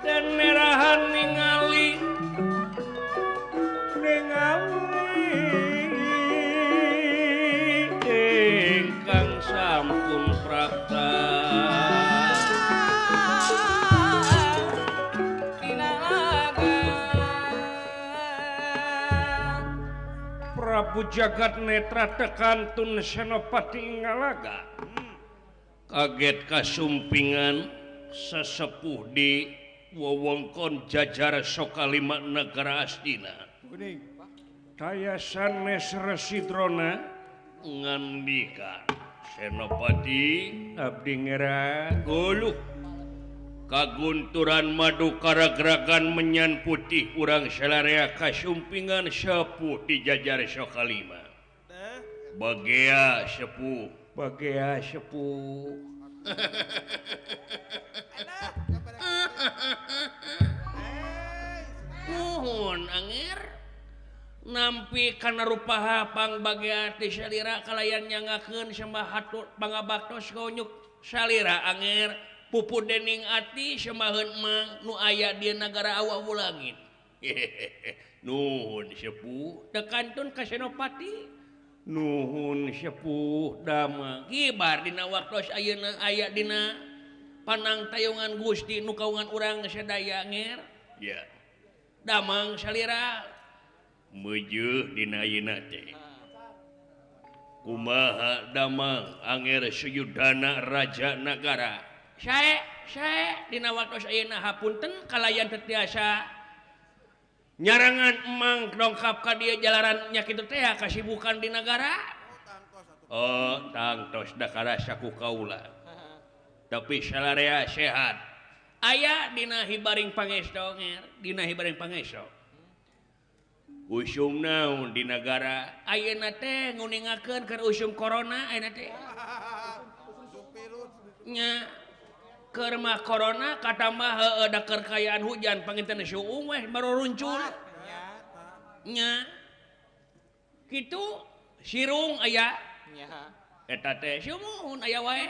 Dan merahan ningali ningali ingkang sampun prapta Prabu Jagat Netra tekantun Senopati Ngalaga kaget kasumpingan sesepuh di wewengkon jajar Sokalima negara Astina. Kaya sanes Resi Drona ngandika Senopati abdi ngera guluh kagunturan madu karagragan menyan putih urang salarea kasumpingan sepuh di jajar Sokalima. Bagea sepuh, bagea sepuh. Nuhun anger nampi kana rupaha pangbagea ti salira kalayan nyangakeun sembah hatur pangabaktos konyuk salira anger pupu dening ati sembaheun mang nu aya di nagara awak langit. Nuhun sepuh tekantun ka Senopati. Nuhun sepuh damang kibar dina waktos ayeuna aya dina panang tayungan Gusti nu kaungan urang sadaya nger. Ya. Damang salira meujeut dina ayeuna teh. Kumaha damang anger Suyudana raja nagara. Sae sae dina waktos ayeuna hapunten kalayan teu tiasa nyarangan emang dongkap ka dieu jalaran nya kitu teh kasibukan di nagara. Oh, tangtos da karasa ku kaula. Tapi salarea sehat. Aya dina hibaring pangesto nger, dina hibaring pangesto. Usum naon di nagara? Ayeuna teh nguningakeun keur usum corona ayeuna teh. Nya keur mah corona katambah heueuh da keur kaayaan hujan panginten suung weh baruruncul. Nya. Kitu sirung aya. Eta teh sumuhun aya wae.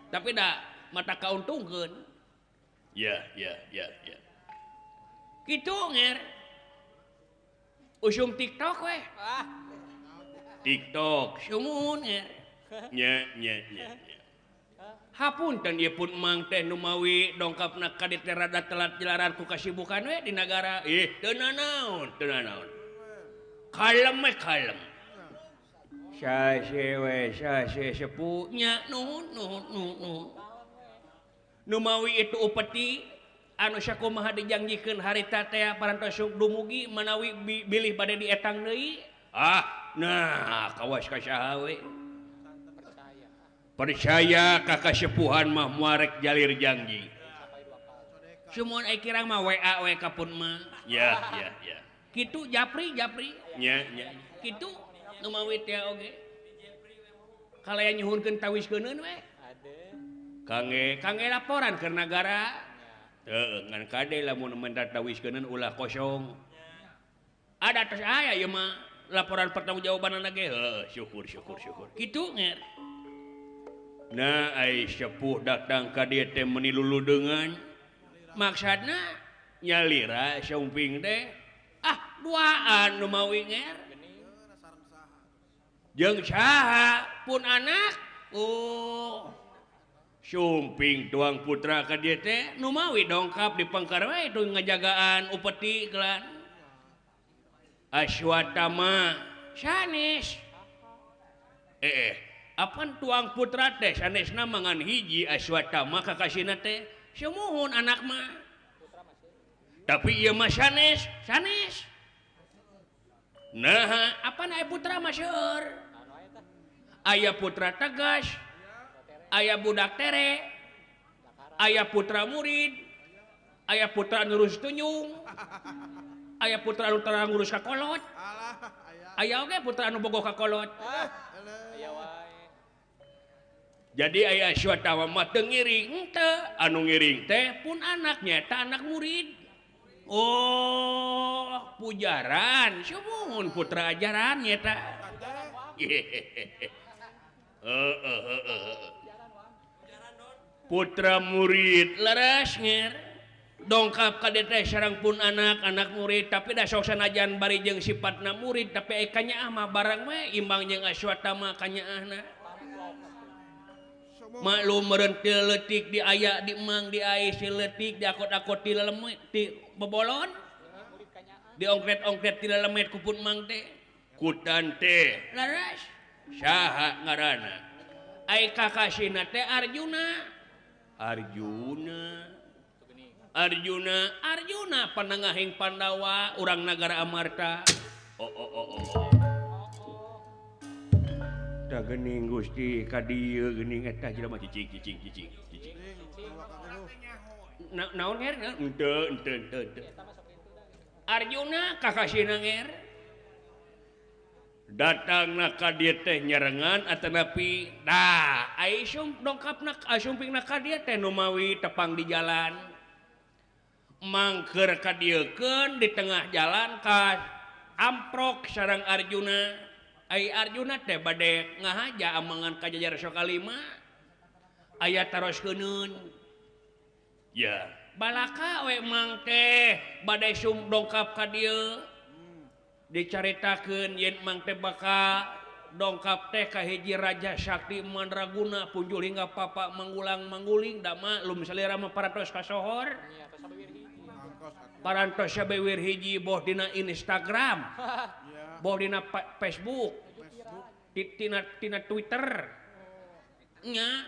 Tapi dah mata kauntungkeun. Ya ya ya ya. Kitu nger. Usum TikTok weh. TikTok sumuhun nger. Nya nya nya. Hapunten ieu pun mang teh nu mawi dongkapna ka dieu teh rada telat jalaran ku kasibukan we di nagara. Ih, teu nanaon, teu nanaon. Kalem we kalem. Sase we sase sepuh nya nuhun nuhun nuhun. Nu mawi itu upeti anu sakumaha dijanjikeun harita teh parantos dumugi manawi bilih bade dietang deui. Ah, nah kawas ka saha we. Percaya ka kasepuhan mah muarek jalir janji. Sumuhun ai kirang mah WA we ka pun mah. Ya ya ya. Kitu japri japri. Nya nya. Kitu nu mawi teh oge. Kalayan nyuhunkeun tawiskeuneun we. Kangge kangge laporan keur nagara. Heueuh ngan kade lamun menta tawiskeuneun ulah kosong. Ada tos aya ieu mah laporan pertanggungjawabanana ge. Heueuh syukur syukur syukur. Kitu nger. Nah ai sepuh datang ka dieu teh meuni luludeungan. Maksudna nyalira sumping teh ah duaan nu mawi nger. Jeung saha pun anak oh sumping tuang putra ka dieu teh nu mawi dongkap di pangkar we itu ngajagaan upeti gelan. Aswatama sanes. Apan tuang putra teh sanesna mangan hiji Aswatama kakasina teh sumuhun anak mah. Tapi ieu mah sanes, sanes. Nah, apan aya putra mah seueur. Aya putra tegas, aya budak tere, aya putra murid, aya putra ngurus tunjung, aya putra anu tara ngurus ka kolot. Aya oge putra anu bogoh ka kolot. Jadi aya Aswatama mah teu ngiring henteu, anu ngiring teh pun anaknya eta anak murid. Oh, pujaran, sumuhun putra ajaran nyata. Putra murid leres nger. Dongkap ka dieu teh sareng pun anak-anak murid tapi da sok sanajan bari jeung sifatna murid tapi aya kanyaah mah barang we imbang jeung Aswatama kanyaahna. Maklum meureun ti leutik di aya di emang di ais si leutik diakot-akot ti lelemet ti bebolon. Diongkret-ongkret ti lelemet ku pun mang teh. Kutan teh laras saha ngaranna? Ai kakasihna teh Arjuna. Arjuna Arjuna Arjuna panengahing Pandawa urang nagara Amarta. Oh oh oh oh. Da geuning Gusti ka dieu geuning eta jelema cicing cicing cicing cicing. Naon nger? Henteu henteu henteu. Arjuna kakasihna nger. Datangna ka dieu teh nyarengan atanapi dah ai sum dongkapna asumpingna ka dieu teh nu mawi tepang di jalan. Mangker ka dieukeun di tengah jalan ka amprok sareng Arjuna. Ai Arjuna teh bade ngahaja amangan ka jajar Sokalima aya taroskeuneun. Ya, balaka we mang teh bade sum dongkap ka dieu. Dicaritakeun yen mang teh bakal dongkap teh ka hiji raja sakti mandraguna punjul hingga papa manggulang mangguling da maklum salira mah parantos kasohor. Parantos sabewir hiji boh dina Instagram, boh dina Facebook, tina Twitter, nya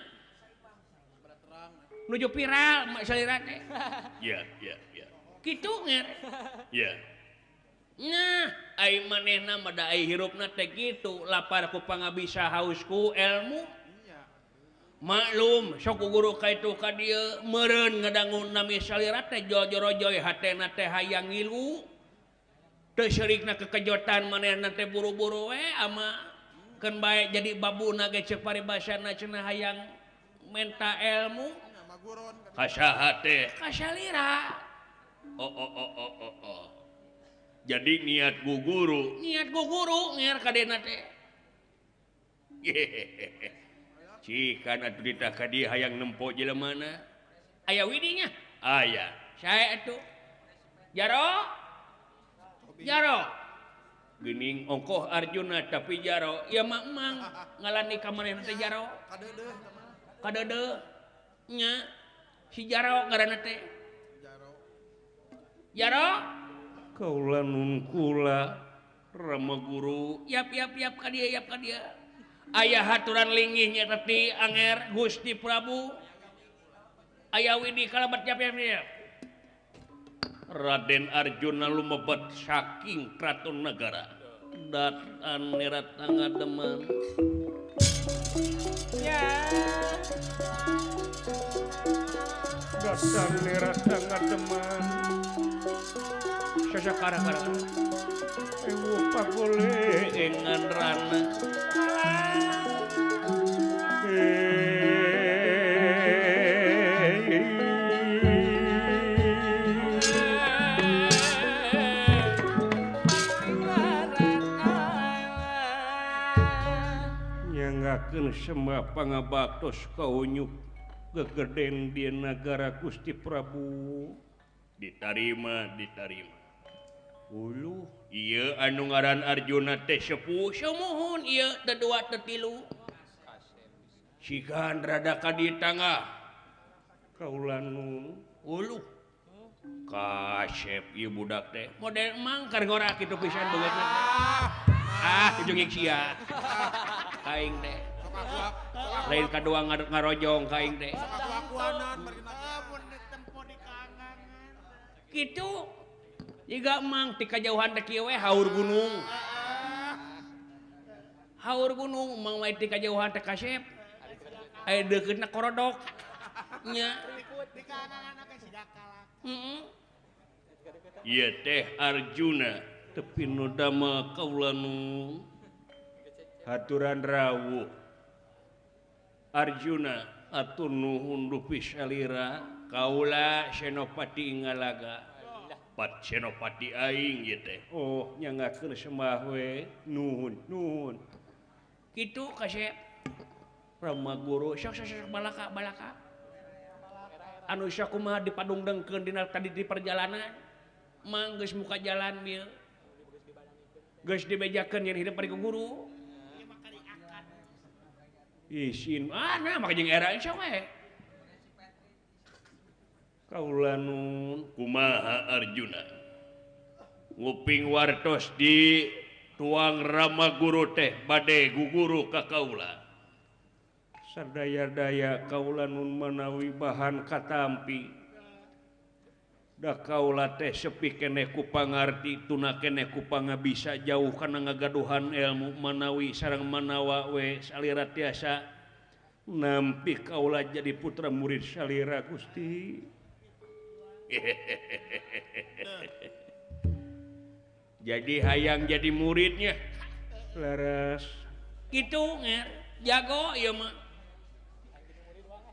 nuju viral salira teh. Ya, ya, ya. Kitu nger. Ya. Nah, ai manehna mah da ai hirupna teh kitu, lapar ku pangabisa haus ku ilmu. Maklum sok guru ka itu ka dieu meureun ngadangu nami salira teh jojorojoy hatena teh hayang ngilu. Teu seurikna kekejotan manehna teh buru-buru we ama keun bae jadi babuna ge ceuk paribasana cenah hayang menta ilmu. Ka saha teh? Ka salira. Oh oh oh oh oh oh. Jadi niat guguru, niat guguru nger kadena teh. Hehehe. Cikan atuh ditah ka dieu hayang nempo jelemana. Aya widinya? Aya. Sae atuh. Jaro? Jaro. Geuning ongkoh Arjuna tapi jaro. Ieu mah emang ngalani ka manehna teh jaro. Kadeudeuh kadeudeuh. Nya si jaro ngaranna teh. Jaro. Jaro? Kaula nun kula Rama guru. Yap yap yap ka dieu yap ka dieu. Aya haturan linggih nya teh Anger Gusti Prabu. Aya widi kalebet yap yap yap. Raden Arjuna lumebet saking kraton nagara. Datan nerat ngademan. Ya. Datan nerat ngademan. Sasakara-kara. Ewu pagulengan rana. Nyangakeun sembah pangabaktos kaunyuk gegeden di nagara Gusti Prabu. Ditarima, ditarima. Uluh, ieu anu ngaran Arjuna teh sepuh, sumuhun ieu teh dua teh tilu. Sigan rada ka dieu tangah. Kaula nun, uluh. Kasep ieu budak teh. Model emang keur ngora kitu pisan beungeutna teh. Ah, jungik sia. Kaing teh. Lain kadua ngarojong kaing teh. Kitu jiga emang ti kajauhan teh kieu we haur gunung. Haur gunung emang wae ti kajauhan teh kasep. Aya deukeutna korodok. Nya. Heeh. Ieu teh Arjuna tepi nu damel kaula nu haturan rawuh. Arjuna atur nuhun dupi salira kaula Senopati Ingalaga. Pat Senopati aing ieu teh. Oh, nyangakeun sembah we nuhun nuhun. Kitu kasep. Rama guru sok sok sok balaka balaka. Anu sakumaha dipadungdengkeun dina tadi di perjalanan. Mang geus muka jalan ieu. Geus dibejakeun yen hidup bari ku guru. Isin ah nah maka jeung era sok we. Kaula nun kumaha Arjuna. Nguping wartos di tuang Rama guru teh bade guguru ka kaula. Sadaya-daya kaula nun manawi bahan katampi. Da kaula teh sepi keneh ku pangarti tuna keneh ku pangabisa jauh kana ngagaduhan ilmu manawi sareng manawa we salira tiasa nampi kaula jadi putra murid salira Gusti. Jadi hayang jadi muridnya laras kitu nger jago ieu mah.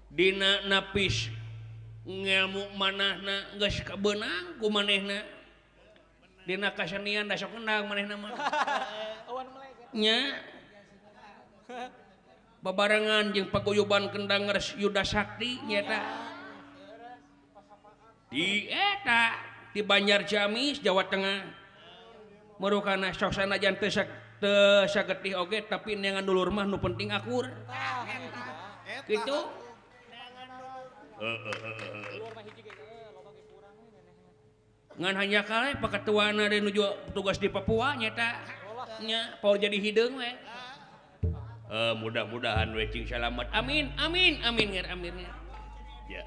Dina napis ngelmu manahna geus kabeunang ku manehna. Dina kasenian da sok kendang manehna mah. Nya babarengan jeung paguyuban kendangers Yuda Sakti nyata. Di eta di Banjar Ciamis Jawa Tengah. Merukana sok sanajan teu sagetih oge tapi neangan dulur mah nu penting akur. Kitu. Ngan hanya kale paketuana deui nuju tugas di Papua nyata nya power jadi hideung we. Mudah-mudahan we cing salamet. Amin amin amin nger amin. Ya.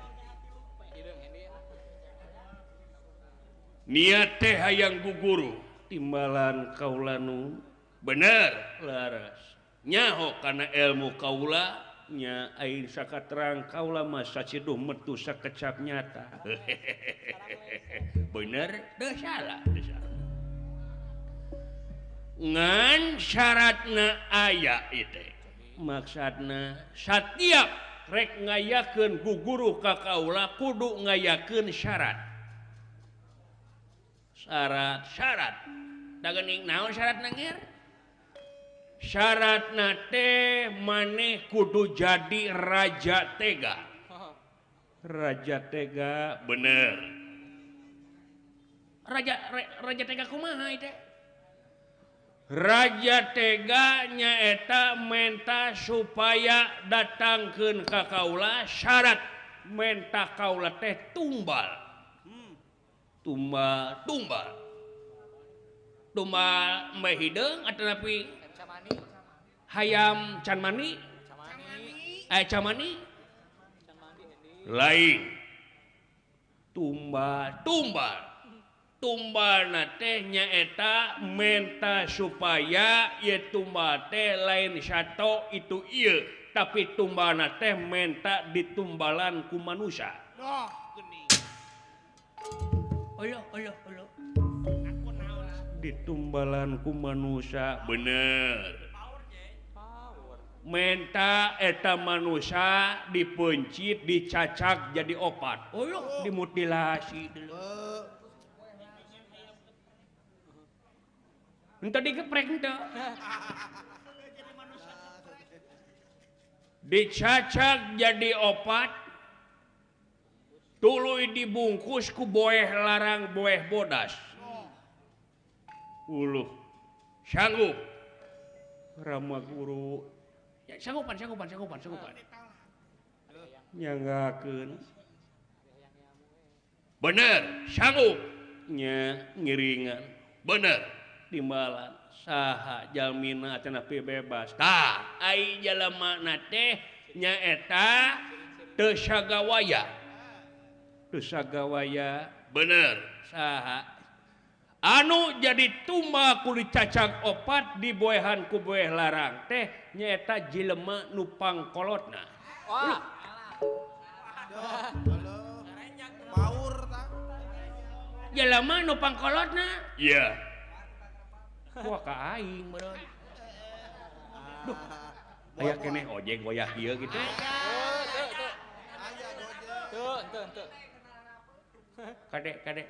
Niat teh hayang guguru timbalan kaula nu bener laras. Nyaho kana ilmu kaula nya aing sakaterang kaula mah saciduh metu sakecap nyata. Bener teu salah, teu salah. Ngan syaratna aya ieu teh. Maksudna satiap rek ngayakeun guguru ka kaula kudu ngayakeun syarat. Syarat-syarat. Da geuning naon syaratna nger? Syaratna teh maneh kudu jadi raja tega. Raja tega bener. Raja tega kumaha ieu teh? Raja tega nyaeta menta supaya datangkeun ka kaula syarat menta kaula teh tumbal. Tumbal, tumbal. Tumbal meh hideung atanapi hayam can mani? Camani? Lain. Tumbal, tumbal. Tumbal teh nyaeta menta supaya ieu tumbal teh lain sato itu ieu, tapi tumbal teh menta ditumbalan ku manusia. Noh, geuning. Olo olo olo. Ditumbalan ku manusia bener. Menta eta manusia dipencit dicacak jadi opat. Oh, dimutilasi dulu. Entah digeprek entah. Dicacak jadi opat. Tuluy dibungkus ku boeh larang boeh bodas. Uluh. Sanggup. Rama guru. Ya, sanggupan. Nyanggakeun. Bener, sanggup. Nya ngiringan. Bener. Timbalan saha jalmina cenah bebas. Tah, ai jalma na teh nyaeta teu sagawaya. Teu sagawaya. Bener, saha anu jadi tumbal ku dicacag opat diboehan ku boeh larang teh nyaeta jelema nu pangkolotna. Wah. Paur ta. Jelema nu pangkolotna? Iya. Wah ka aing meureun. Duh. Aya keneh ojek goyah ieu kitu. Teu, teu, teu. Kade kade.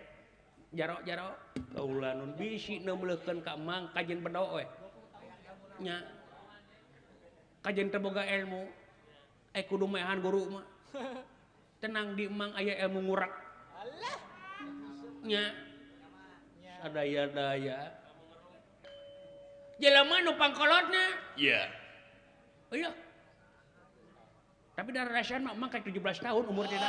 Jaro jaro kaula nun bisi neumleukeun ka mang kajen bendo we. Nya. Kajen teu boga ilmu. Eh kudu mehan guru mah. Tenang di emang aya ilmu ngurak. Alah. Nya. Sadaya-daya. Jelema nu pangkolotna. Iya. Oh iya. Tapi darah rasian mah emang kayak 17 tahun umur tidak.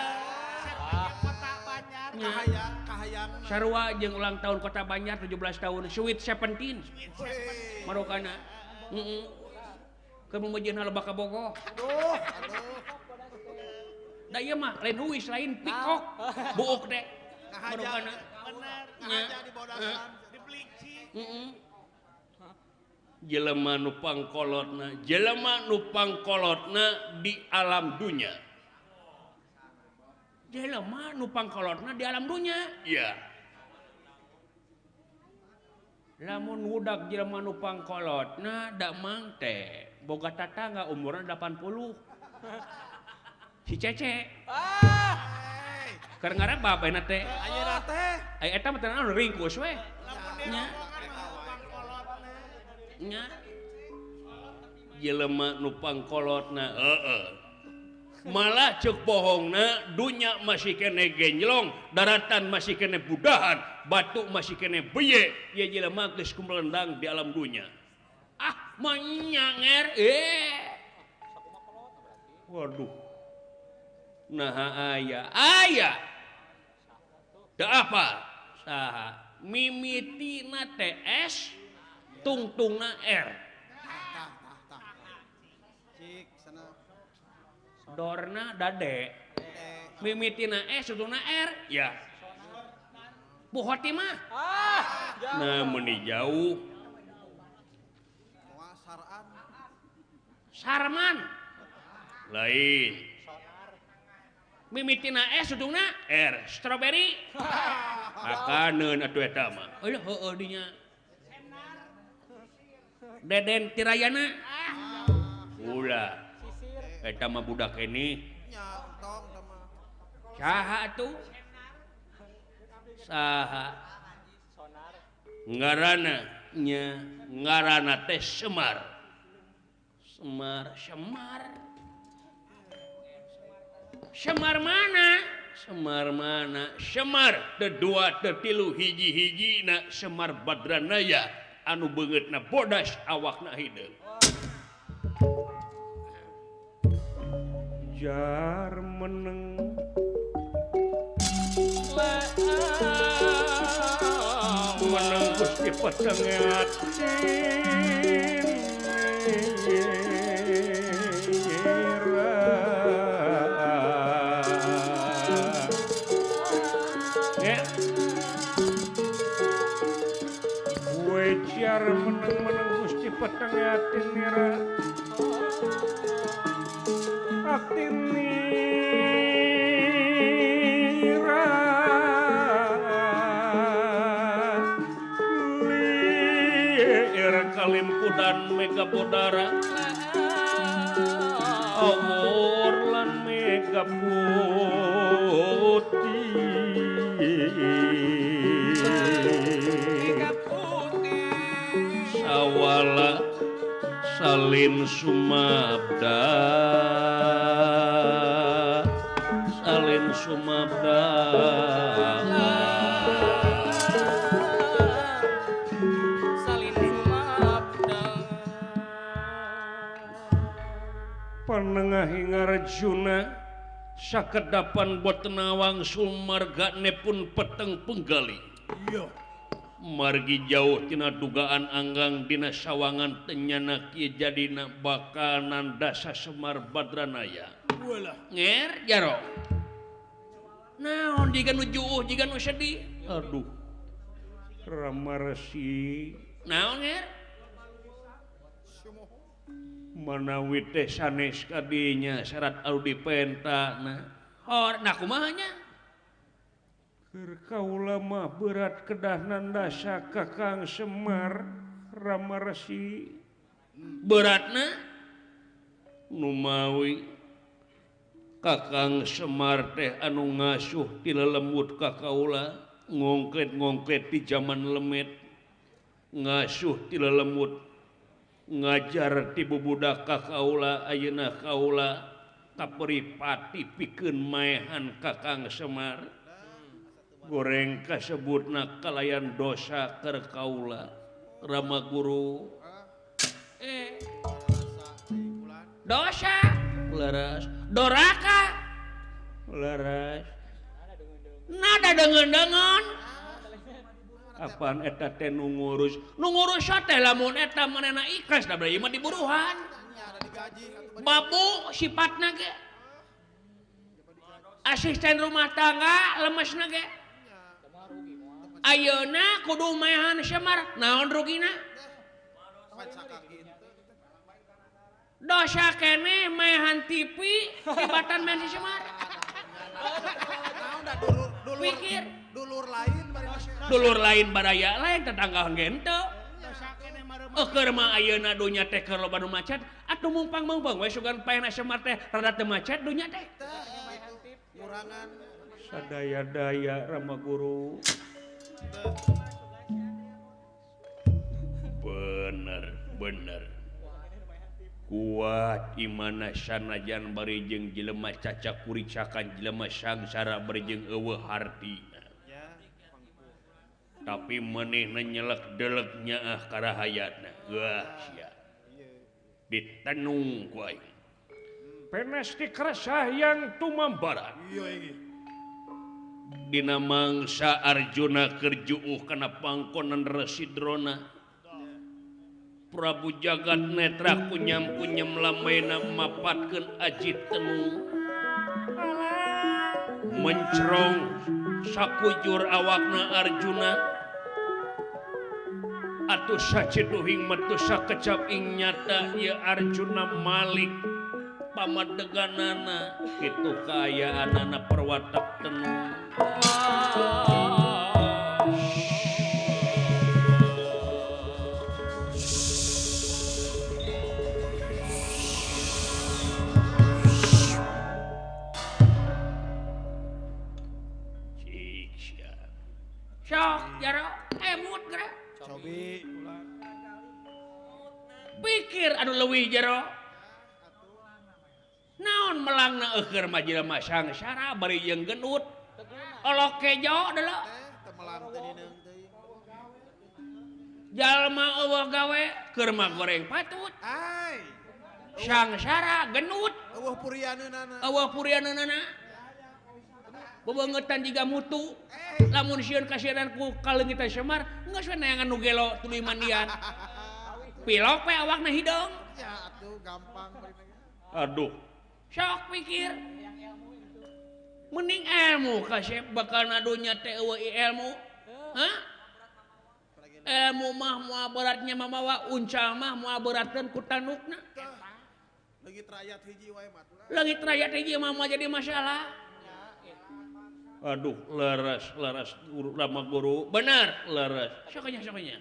Kota Banjar kahayang kahayang. Sarua jeung ulang tahun Kota Banjar 17 tahun, Sweet 17. Marokana. Heeh. Keur mumujieun lebak ka Bogor. Aduh, aduh. Da ieu mah lain huis, lain pikok. Buuk teh. Marokana. Bener, ngahaja di bodasan, di bleaching. Heeh. Jelema nu pangkolotna, jelema nu pangkolotna di alam dunya. Jelema nu pangkolotna di alam dunya. Iya. Lamun wudak jelema nu pangkolotna da mang teh boga tatangga umurna 80. Si Cece. Ah. Keur ngarebab ayeuna teh. Ayeuna teh. Aya eta mah teh naon ringkus we. Nya. Nya. Jelema nu pangkolotna heeh. Malah ceuk bohongna dunya masih kene genjlong, daratan masih kene budahan, batu masih kene beye, ieu jelema geus kumelendang di alam dunya. Ah, menyanger eh. Waduh. Nah aya, aya. Da apa? Saha? Mimitina TS, tungtungna R. Dorna dade. Mimitina S, tungtungna R. Ya. Bu Hotimah. Nah, meuni jauh. Sarman. Lain. Mimitina S, tungtungna R. Strawberry. Akaneun atuh eta mah. Eueuh heueuh dinya. Deden Tirayana. Ulah. Eta mah budak ini. Saha atuh? Saha? Ngaranna nya, ngaranna teh Semar. Semar, Semar. Semar mana? Semar mana? Semar teu dua teu tilu hiji-hijina Semar Badranaya anu beungeutna bodas awakna hideung. Jar meneng meneng Gusti peteng atin jar meneng-meneng Gusti peteng atin nira atin nira liir kalimpudan mega bodara awor lan mega putih sawala salin sumabda salin sumabda salin sumabda panengah Arjuna sakedapan boten wangsul margane pun peteng penggali. Iya. Margi jauh tina dugaan anggang dina sawangan tenyana kieu jadina bakal nandasa Semar Badranaya. Walah. Nger jaro. Naon jiga nu juuh jiga nu sedih. Aduh. Rama Resi. Naon nger? Manawi teh sanes kadinya syarat anu dipentana. Hor, nah kumaha nya? Keur kaula mah berat kedah nandasa Kakang Semar Rama Resi. Beratna numawi Kakang Semar teh anu ngasuh ti lelembut ka kaula ngongklet-ngongklet di jaman lemet ngasuh ti lelembut ngajar ti bubudak ka kaula ayeuna kaula Kaperipati pikeun maehan Kakang Semar. Goreng kasebutna kalayan dosa keur kaula Rama Guru. Dosa leres, doraka leres. Nada dengen-dengen. Apaan eta teh nu ngurus? Nu ngurus teh lamun eta manehna ikhlas da ieu mah diburuhan. Babu sifatna ge. Asisten rumah tangga lemesna ge. Ayeuna kudu maehan Semar, naon rugina? Dosa keneh maehan TV tibatan maehan si Semar. Pikir dulur lain dulur lain baraya lain tetangga ge henteu. Keur mah ayeuna dunya teh keur loba nu macet atuh mungpang-mungpang we sugan paehna Semar teh rada teu macet dunya teh. Sadaya-daya Rama Guru. Bener bener. Kuat imana sanajan bari jeung jelema cacak kuricakan jelema sangsara bari jeung eueuh hartina. Tapi manehna nyelek delek nyaah karahayatna. Wah sia. Ditenung ku aing. Penes dikeresah yang tumambaran. Dina mangsa Arjuna keur juuh kana pangkonan Resi Drona. Prabu Jagat Netra kunyam-kunyam lamaina mapatkeun aji tenung. Mencrong sakujur awakna Arjuna. Atuh saciduhing metu sakecap ing nyata ieu Arjuna malik pamadeganana kitu kaayaanana perwatak tenung. Sok jaro emut geura. Cobi ulah. Pikir anu leuwih jero. Naon melangna eueur mah jelema sangsara bari jeung gendut. Olok kejo deuleu. Teu melang teu dineung teuing. Jalma eueuh gawe keur mah goreng patut. Ai. Sangsara gendut. Eueuh purianeunana. Eueuh purianeunana. Bebengetan jiga mutu. Lamun sieun kasieunan ku kaleungitan Semar, geus we neangan nu gelo tuluy mandian. Pilok we awakna hideung. Ya atuh gampang. Aduh. Sok pikir. Mending ilmu kasep bakal dunya teh eueuh ilmu. Hah? Ilmu mah moal beratnya mamawa, uncal mah moal beratkeun ku tandukna. Leungit rakyat hiji wae mah. Leungit rakyat hiji mah moal jadi masalah. Aduh, leres, leres guru Rama Guru. Bener, leres. Soknya, soknya.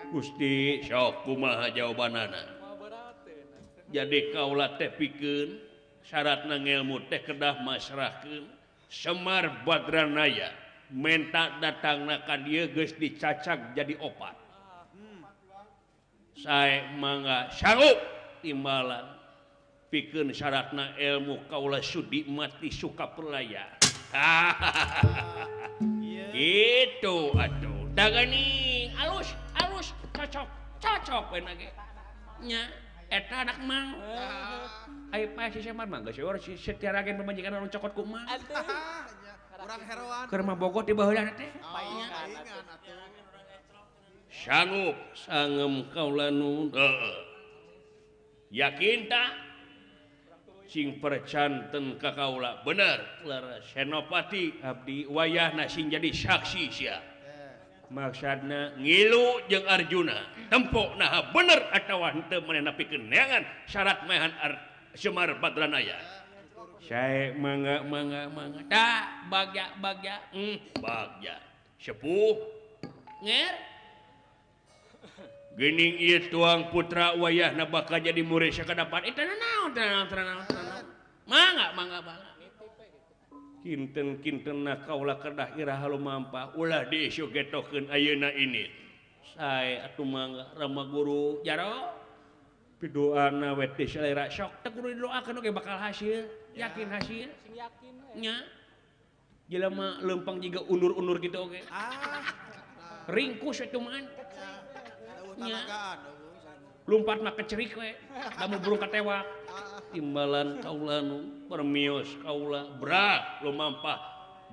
Gusti, sok kumaha jawabanana. Jadi kaula teh pikeun syaratna ngelmu teh kedah masrahkeun Semar Badranaya menta datangna ka dieu geus dicacag jadi opat. Sae mangga sanggup timbalan. Pikeun syaratna ilmu kaula sudi mati suka perlaya. Gitu atuh. Daganing alus alus cocok cocok we ge. Nya eta anak mang. Ai pae si Semar mah geus si setiaragen pamajikan anu cokot ku mang. Urang heroan. Keur mah bogoh di baheula teh. Sanggup sangem kaula nu. Yakin tak? Sing percanten ka kaula bener leres Senopati abdi wayahna sing jadi saksi sia. Maksudna ngilu jeung Arjuna tempok naha bener atawa henteu manehna pikeun neangan syarat maehan Semar Badranaya. Sae mangga mangga mangga tah bagja bagja bagja sepuh nger geuning ieu tuang putra wayahna bakal jadi murid sakadapat eta naon naon naon mangga mangga mangga kinten-kintenna kaula kedah iraha lumampah ulah diisu getokeun ayeuna ini sae atuh mangga Rama Guru jaro Pidoana we teh selera sok teh kudu didoakeun oge bakal hasil. Yakin hasil? Sing yakin we. Nya. Jelema leumpang jiga undur-undur gitu oge. Ah. Ringkus we tumaan. Nya. Lumpat mah kecerik we. Da burung katewak. Timbalan kaula nu permios kaula bra lumampah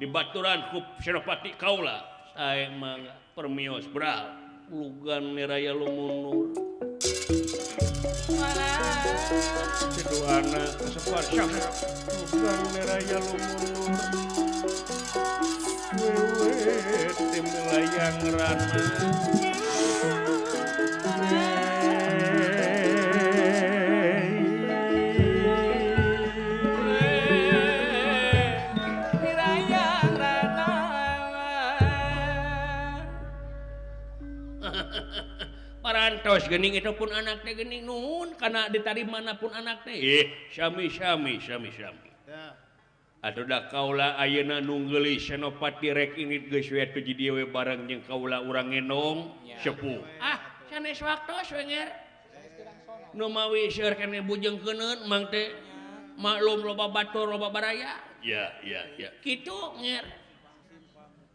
dibaturan ku Senopati kaula. Sae mangga permios bra lugan niraya lumunur. Sedoana kesepuan syah lugan niraya lumunur. Wewe tim layang rana. Parantos gening itu pun anak teh gening nuhun kana ditarima pun anak teh sami sami sami sami. Atuh da kaula ayeuna nunggeli Senopati rek init geus we tuh di dieu we bareng jeung kaula urang ngendong sepuh. Ah sanes waktos we nger. Nu mawi seueur keneh bujeng keuneun mang teh maklum loba batur loba baraya. Ya ya ya. Kitu nger.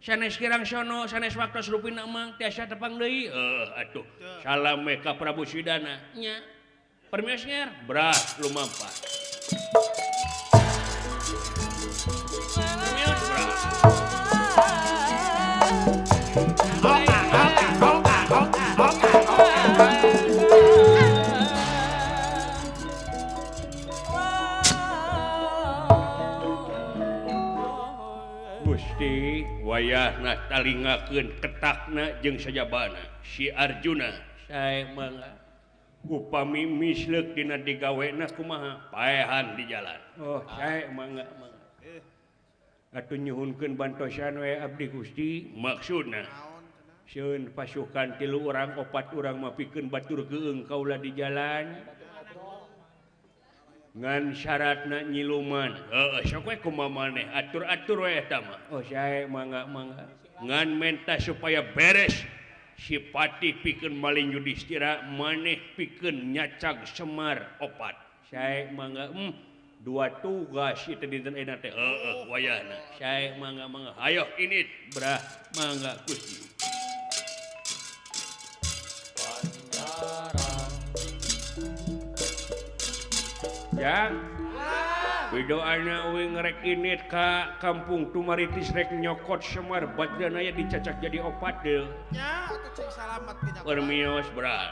Sanes kirang sono sanes waktos rupina mang tiasa tepang deui. Heuh atuh salam we ka Prabu Sidana nya. Permios nger bra lumampah. Permios bra. Gusti wayahna talingakeun ketakna jeung sajabana si Arjuna sae mangga upami misleuk dina digawena kumaha paehan di jalan. Oh sae mangga mangga atuh nyuhunkeun bantosan we abdi Gusti maksudna sieun pasukan 3 urang 4 urang mah pikeun batur keung kaula di jalan ngan syaratna nyiluman. Heeh sok we kumaha maneh atur-atur we eta mah. Oh sae mangga mangga ngan menta supaya beres si Patih pikeun maling Yudhistira maneh pikeun nyacag Semar 4. Sae mangga dua tugas itu dinten ayeuna teh. Heeh wayahna sae mangga mangga hayoh init brah mangga Gusti. Jang widoana uing rek init ka kampung Tumaritis rek nyokot Semar Badranaya dicacak jadi 4 deul. Nya atuh cing salamet ti jagoan. Permios bra.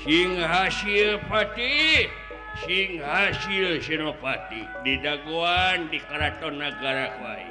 Sing hasil Patih, sing hasil Senopati di dagoan di Karaton Nagara wae.